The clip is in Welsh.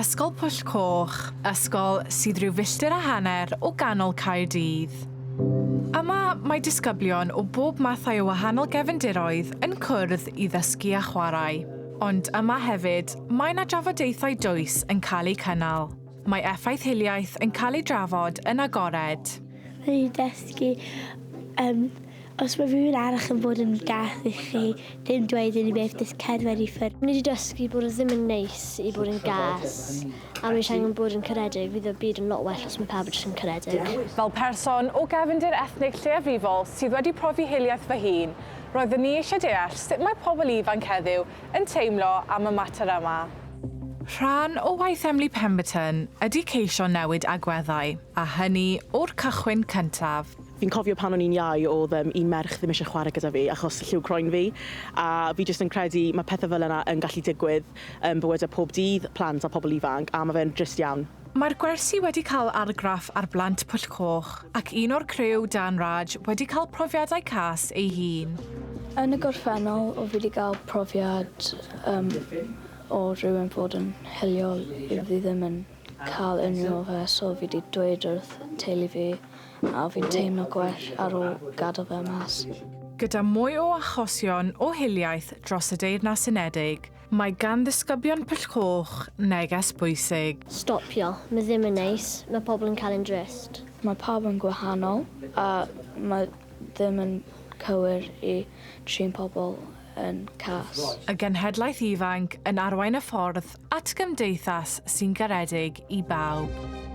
Ysgol Pwll Coch, ysgol sydd rhyw filltir a hanner o ganol Caerdydd. Yma, mae disgyblion o bob mathau o wahanol gefndiroedd yn cwrdd i ddysgu a chwarae. Ond yma hefyd, mae 'na drafodaethau dwys yn cael eu cynnal. Mae effaith hiliaeth yn cael ei drafod yn agored. Mae hi'n dysgu yym os mae rhywun arall yn bod yn gas i chi, ddim dweud unrhyw beth, jyst cerdded i ffwrdd. Ni 'di dysgu bod e ddim yn neis i bod yn gas a mae jyst angen bod yn caredig, fydd y byd yn lot well os mae pawb jyst yn caredig. Fel person o gefndir ethnig lleiafrifol sydd wedi profi hiliaeth fy hun, roeddwn i eisiau deall sut mae pobl ifanc heddiw yn teimlo am y mater yma. Rhan o waith Emily Pemberton ydy ceisio newid agweddau, a hynny o'r cychwyn cyntaf. Fi'n cofio pan o'n i'n iau o'dd yym un merch ddim isie chware gyda fi achos lliw croen fi a fi jyst yn credu ma' pethe fel yna yn gallu digwydd yn bywyde pob dydd plant a pobl ifanc a ma' fe'n drist iawn. Mae'r gwersi wedi cael argraff ar blant Pwll Coch, ac un o'r criw, Dan Raj, wedi cael profiadau cas ei hun. Yn y gorffennol o fi 'di gael profiad yym o rhywun fod yn hiliol i fi ddim yn cael unrhyw o fe so fi 'di dweud wrth teulu fi a fi'n teimlo gwell ar ôl gadael fe mas. Gyda mwy o achosion o hiliaeth dros y Deyrnas Unedig, mae gan ddisgyblion Pwll Coch neges bwysig. Stopio, mae ddim yn neis, mae pobl yn cael yn drist. Mae pawb yn gwahanol a mae ddim yn cywir i trin pobl yn cas. Y genhedlaeth ifanc yn arwain y ffordd at gymdeithas sy'n garedig i bawb.